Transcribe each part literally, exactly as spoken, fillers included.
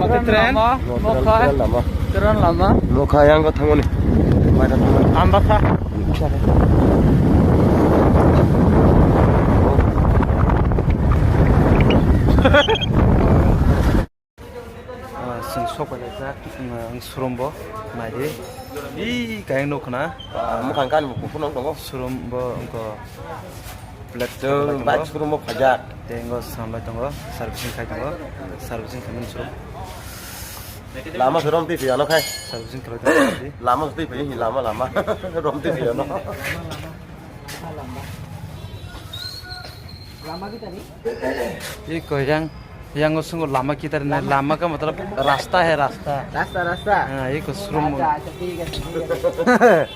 Train lama, mokha, train lama. Train lama. Mokha yang ko thangoni. Mai ta thangoni. Anda tha. Ah, chwng sok pai laijak, ang showroom bo naidi. Ih, kayang nuk khna. Ah, mukhang kan, mukhang tongo. Showroom bo wngkha. Black chwng tongo. Bike showroom o phaijak. Tei wngkha swnamlai tongo, servicing khai tongo, servicing khaimani showroom. Lama se rom twi phiyano khai. Servicing khlai tongo. Lama se twi phiya, lama, lama. Rom twi phiyano. Iko yang, yang swngo lama kitar na, lama ka matlab rasta hai, rasta. Rasta, rasta. Ha, iko showroom. Acha, acha, thik ase, thik ase.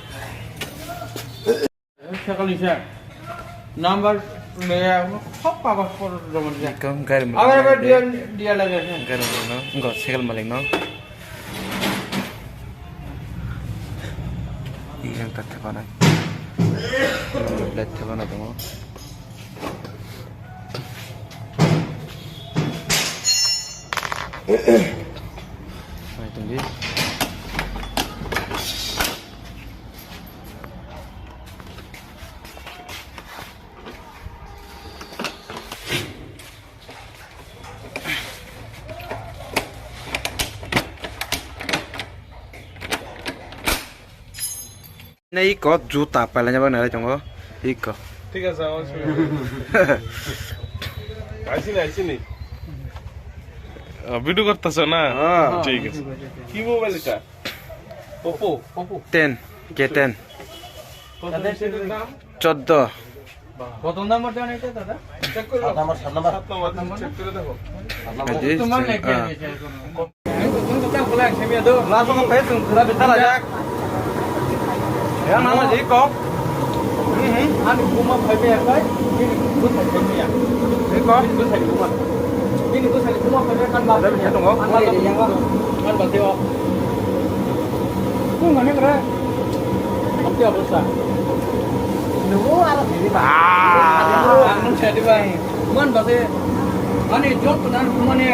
Sekali se. Number le, sab kagoz potro joma diya. Iko gari mo. Abar, abar diya, diya lage se. Gari mo no, go sekal malik no. Yang tak thepana. Yang tak thepana tongo. Mai tongdi. Nei iko juta pailani bagwi nai tongo iko. Thik ase, ama simi. Aisini, aisini. Ah, video kortaso na? Ah. Thik ase. Ki mobile eta? Oppo, Oppo. Ten, K ten. কত হয়েছে এটার দাম? চোদ্দ। কত নম্বর জানো এটা, দাদা? চেক করে দেখো। সাত নম্বর, সাত নম্বর। সাত নম্বর, তুমি চেক করে দেখো। সাত নম্বর। এই যে, তোমার লেখা আছে এখনো। তুমি তো চাপ বলে একশো মিয়া দাও। লাস্ট সময় পেয়ে তুমি ঘুরা বেচা লাগে। হ্যাঁ, মামা, জি, কম। হুম, হুম। আমি ঘুমা খাইবে একবার, তুমি ঘুম খাইবে মিয়া। জি, কম। তুমি ঘুম খাইবে ঘুমা। তুমি ঘুম খাইবে ঘুমা খাইবে, কান বাদ। Ada bisa tunggu. Kain ba teo. Kung mane kre. Amte abosta. Nungo aro bini ba. Ah. Anu chadi ba. Man ba se. Ani jot nan kumane.